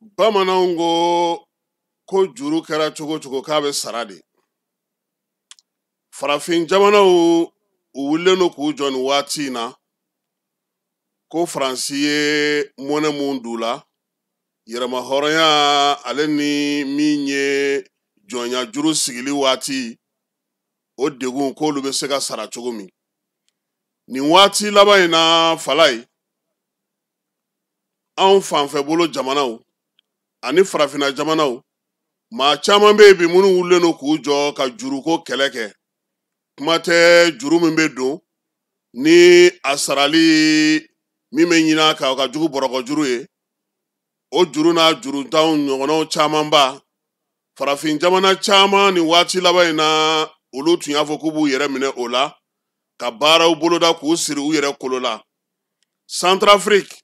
Bamananw ko juru kɛra cogo cogo k'a bɛ sara de. Farafin jamanaw u wulilen don k'u jɔ nin waati in na ko Faransi ye mɔnɛ mun d'u la, yɛrɛmahɔrɔnya ale ni min ye jɔnya juru sigili waati, o degun k'olu bɛ se ka sara cogo min. Nin waati laban in na, Falaye, anw fanfɛ bolo jamanaw ani farafinna jamanaw, maa caman bɛ yen bi minnu wulilen don k'u jɔ ka juruko kɛlɛ kɛ. Kuma tɛ juru min bɛ don ni a sarali min bɛ ɲini a kan, o ka jugu bɔrɔkɔ juru ye. O juru n'a juruntanw ɲɔgɔnnaw camanba, farafin jamana caman nin waati laban in na, olu tun y'a fɔ k'u b'u yɛrɛ minɛ o la ka baaraw boloda k'u siri u yɛrɛ kolo la. Centrafrique,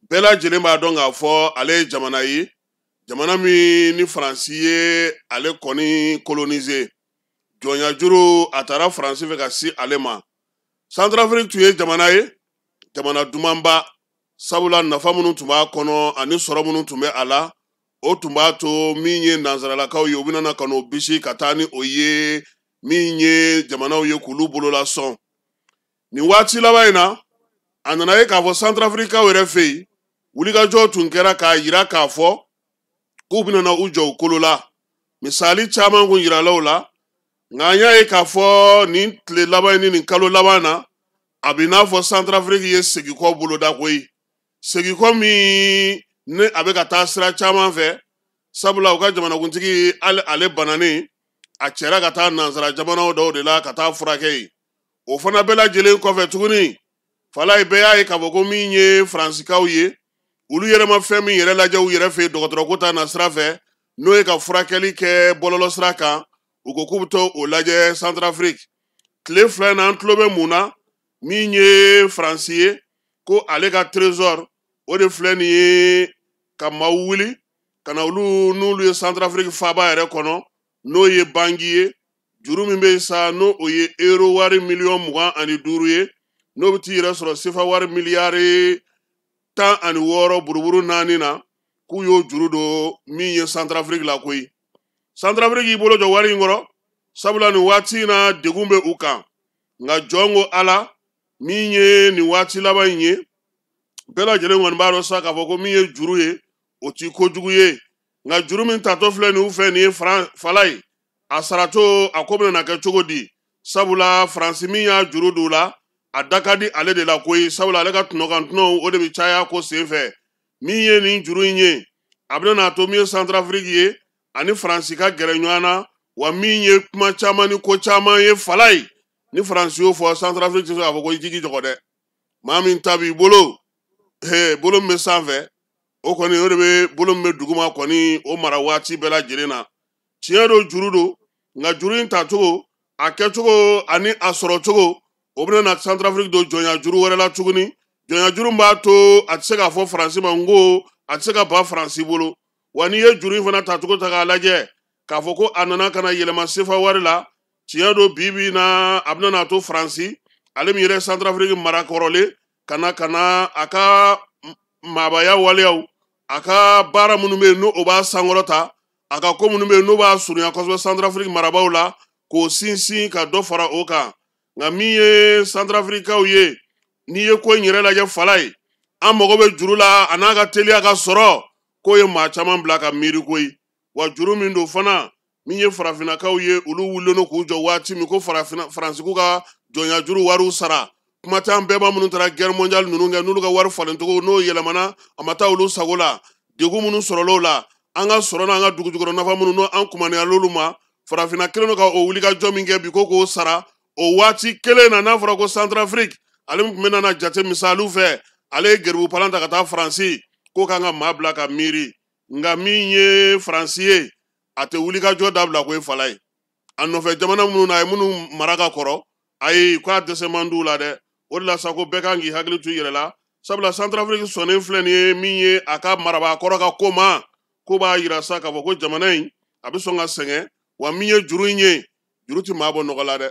bɛɛ lajɛlen b'a dɔn k'a fɔ ale ye jamana ye, jamana min ni Faransi ye ale kɔni coloniser. Jɔnya juru a taara Faransi fɛ ka si ale ma. Centrafrique tun ye jamana ye, jamana dumanba, sabula nafa minnu tun b'a kɔnɔ ani sɔrɔ minnu tun bɛ a la, o tun b'a to min ye nansaralakaw ye, u bɛna na ka n'o bisi ka taa ni o ye min ye jamanaw ye k'olu bolola sɔn. Nin waati laban in na, a nana ye k'a fɔ Centrafricaw yɛrɛ fɛ yen, wulikajɔ tun kɛra k'a yira k'a fɔ k'u bɛna na u jɔ u kolo la. Misali caman kun yirala o la, nka an y'a ye k'a fɔ nin tile laban in ni nin kalo laban na, a bɛ n'a fɔ Centrafrique ye segin-kɔ boloda koyi. Segin-kɔ min ni a bɛ ka taa sira caman fɛ, sabula u ka jamanakuntigi ale bananen, a cɛra ka taa nansara jamanaw dɔw de la ka taa furakɛ yen. O fana bɛɛ lajɛlen kɔfɛ tuguni, Falaye, bɛɛ y'a ye k'a fɔ ko min ye Faransikaw ye, olu yɛrɛ ma fɛn min yɛrɛ lajɛ u yɛrɛ fɛ yen dɔgɔtɔrɔko ta na sira fɛ, n'o ye ka furakɛli kɛ bɔlɔlɔ sira kan, u ko k'u bɛ taa o lajɛ Centrafrique. Tile fila in na, an tulo bɛ mun na? Min ye Faransi ye, ko ale ka trésor o de filɛ nin ye ka maaw wuli ka na olu n'olu ye Centrafrique faaba yɛrɛ kɔnɔ, n'o ye Bangui ye. Juru min bɛ yen sa, n'o o ye euro wari miliyɔn 25 ye, n'o bɛ t'i yɛrɛ sɔrɔ sefa wari miliyari 16 buruburu naani na, k'u y'o juru don min ye Centrafrique la koyi. Centrafrique y'i bolo jɔ wari in kɔrɔ, sabula nin waati in na degun bɛ u kan. Nka jɔn ko Ala, min ye nin waati laban in ye, bɛɛ lajɛlen kɔni b'a dɔn sa k'a fɔ ko min ye juru ye, o ti kojugu ye. Nka juru min tatɔ filɛ nin fɛ nin ye, Falaye, a sarato a ko bɛna na kɛ cogo di? Sabula Faransi min y'a juru don la, a da ka di ale de la koyi, sabula ale ka tɔnɔkan tɔnɔw o de bɛ caya ko sen fɛ. Min ye nin juru in ye, a bɛna n'a to min ye Centrafrique ye ani Faransi ka gɛrɛ ɲɔgɔn na. Wa min ye kuma caman ni ko caman ye, Falaye, ni Faransi y'o fɔ, Centrafrique tɛ se k'a fɔ ko i jigi jɔgɔ dɛ. Maa min ta b'i bolo, bolo min bɛ sanfɛ, o kɔni o de bɛ bolo min bɛ duguma kɔni o mara waati bɛɛ lajɛlen na. Tiɲɛ don, juru don, nka juru in tacogo, a kɛcogo ani a sɔrɔcogo, o bɛna na Centrafrique don jɔnya juru wɛrɛ la tuguni. Jɔnya juru min b'a to a tɛ se k'a fɔ Faransi ma n ko a tɛ se ka ban Faransi bolo. Wa n'i ye juru in fana tacogo ta k'a lajɛ k'a fɔ ko a nana ka na yɛlɛma sefa wari la, tiɲɛ don, bi bi in na a bɛna n'a to Faransi ale min yɛrɛ Centrafrique mara kɔrɔlen ka na a ka maabaya waleyaw, a ka baara minnu bɛ yen n'o o b'a sankɔrɔta, a ka ko minnu bɛ yen n'o b'a surunya kosɛbɛ Centrafrique marabaaw la, k'o sinsin ka dɔ fara o kan. Nka min ye Centrafricaw ye, n'i ye ko in yɛrɛ lajɛ, Falaye, an mago bɛ juru la a n'a ka teliya ka sɔrɔ, k'o ye maa caman bila ka miiri koyi. Wa juru min don fana, min ye farafinnakaw ye, olu wulilen don k'u jɔ waati min ko farafinna Faransiku ka jɔnya juru wariw sara, kuma t'an bɛɛba minnu taara guerre mondiale ninnu kɛ, n'olu ka wari falencogo n'o yɛlɛmana, a ma taa olu sago la, degun minnu sɔrɔla o la, an ka sɔrɔ n'an ka dugujukɔrɔ nafa minnu n'o an kumaniyal'olu ma, farafinna kelen don ka o wulikajɔ min kɛ bi ko k'o sara. O waati kelen na, n'a fɔra ko Centrafrique ale min tun bɛ na jate misaliw fɛ, ale ye geribu palan ta ka taa Faransi, k'o kan ka maa bila ka miiri. Nka min ye Faransi ye, a tɛ wulikajɔ dabila ko ye, Falaye. A nɔfɛ jamana minnu na, a ye minnu mara ka kɔrɔ, ayi, k'a dɛsɛ man d'u la dɛ. O de la sa ko bɛɛ kan k'i hakili to i yɛrɛ la, sabula Centrafrique sɔnnen filɛ nin ye min ye a ka marabaa kɔrɔ ka ko ma, ko b'a yira sa k'a fɔ ko jamana in a bɛ sɔn ka sɛgɛn. Wa min ye juru in ye, juru tɛ maa bɔ nɔgɔ la dɛ.